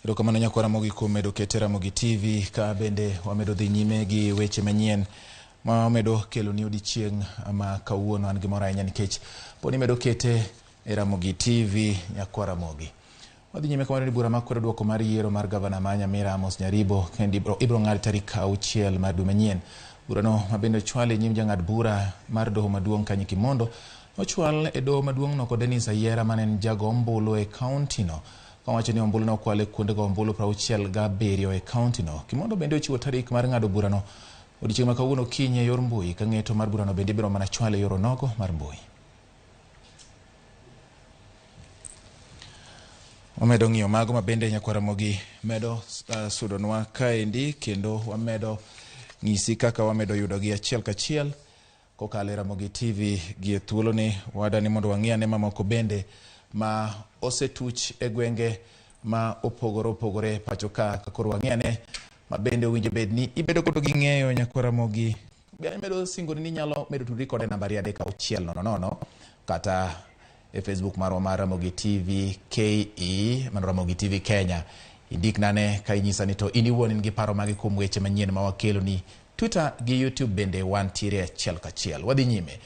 Erokamano nyakwara Ramogi kuom medo kete Ramogi TV ka bende wamedo dhi nyime gi weche manyien ma wamedo kelo ni odiechieng' ma kawuono. An gi mor ahinya nikech pod imedo kete e Ramogi TV nyakwara Ramogi. Wadhi nyime kamano ni bura makwedo duoko mar yiero mar gavana ma Nyamira Amos Nyaribo kendo ibiro ng'ad tarik 6 mar dwe manyien. Burano ma bende ochwal e nyim jang'ad bura mar doho maduong' Kanyi Kimondo ochwal e doho maduong' no kod Dennis Ayiera mane en jago ombulu e kaunti no. Owacho ni ombulu nokwal e kuonde go ombulu 67 e kaunti no. Kimondo bende ochiwo tarik mar ng'ado burano odiechieng' ma kawuono okinyi e yor mbui ka ng'eto mar burano bende ibiro mana chwal e yor onogo mar mbui. Wamedo ng'iyo mago ma bende nyakwar Ramogi medo sudonwa kaendi kendo wamedo ng'isi kaka wamedo yudogi achiel kachiel kokalo e Ramogi TV gi e thuoloni wadani mondo wang'i ane mamoko bende ma osetuch e gwenge ma opogore opogore pacho ka koro wang'i ane ma bende owinjo bed ni ibedo godo gi ng'eyo nyakwar Ramogi. Medo singoni ni inyalo medo tudri kode nambari 3 6 0 0 kata e Facebook marwa mar Ramogi TV KE, mano Ramogi TV Kenya. Indiknane ka inyisa ni to in iwuon in gi paro mage kuom weche manyien ma wakelo ni Twitter gi YouTube bende wantiere achiel kachiel. Wadhi nyime.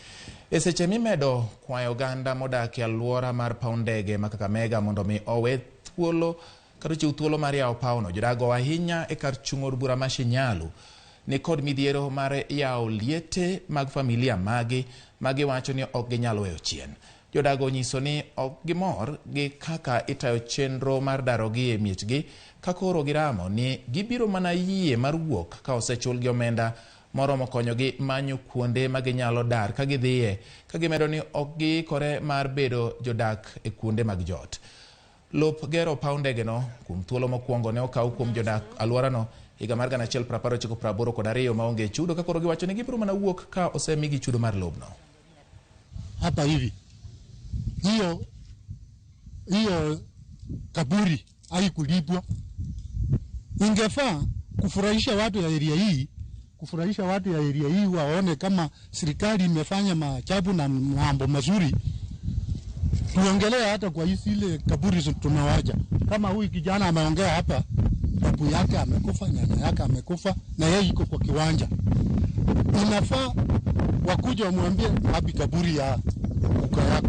E seche mimedo kwayo oganda modak e alwora mar paw ndege ma Kakamega mondo mi owe thuolo kata ochiw thuolo mar yawo pawno. Jodak ahinya e kar chung' od bura ma Shinyalu ni kod midhiero mar yawo liete mag familia magi magiwacho ni ok ginyal weyo chien. Jodago onyiso ni ok gimor gi kaka itayo chenro mar darogi e miechgi ka koro giramo ni gibiro mana yie mar wuok ka osechulgi omenda moromo konyogi manyo kuonde ma ginyalo dar ka gidhiye ka gimedo ni ok giikore mar bedo jodak e kuonde mag jot. Lop gero paw ndegeno kuom thuolo mokwongo ne okaw kuom jodak alworano higa mar 1982 maonge chudo ka koro giwacho ni gibiro mana wuok ka osemigi chudo mar lobno. Hapa hivi hiyo hiyo kaburi haikulipwa. Ingefaa kufurahisha watu ya area hii, kufurahisha watu ya area hii waone kama serikali imefanya maajabu na mambo mazuri. Tuongelee hata kwa hizi ile kaburi tunawacha. Kama huyu kijana ameongea hapa, babu yake amekufa, nyanya yake amekufa, na yeye iko kwa kiwanja. Inafaa wakuja wamwambie wapi kaburi ya kuka yako,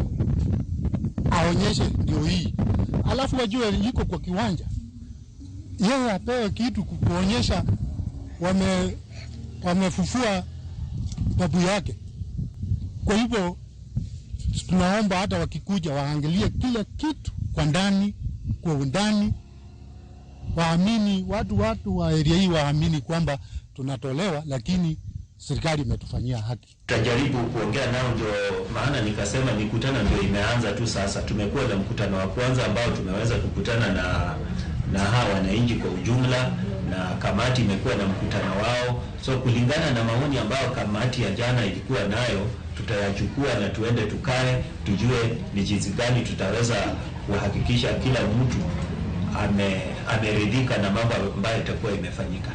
aonyeshe ndio hii, alafu wajue iko kwa kiwanja, yeye apewe kitu kuonyesha wamefufua babu yake. Kwa hivyo tunaomba hata wakikuja waangalie kila kitu kwa ndani, kwa undani, waamini watu wa area hii waamini kwamba tunatolewa, lakini serikali imetufanyia haki. Tutajaribu kuongea nao, ndio maana nikasema mikutano ndio imeanza tu sasa. Tumekuwa na mkutano wa kwanza ambao tumeweza kukutana na hawa wananchi kwa ujumla, na kamati imekuwa na mkutano wao. So kulingana na maoni ambayo kamati ya jana ilikuwa nayo, tutayachukua na tuende tukae, tujue ni jinsi gani tutaweza kuhakikisha kila mtu ameridhika na mambo ambayo itakuwa imefanyika.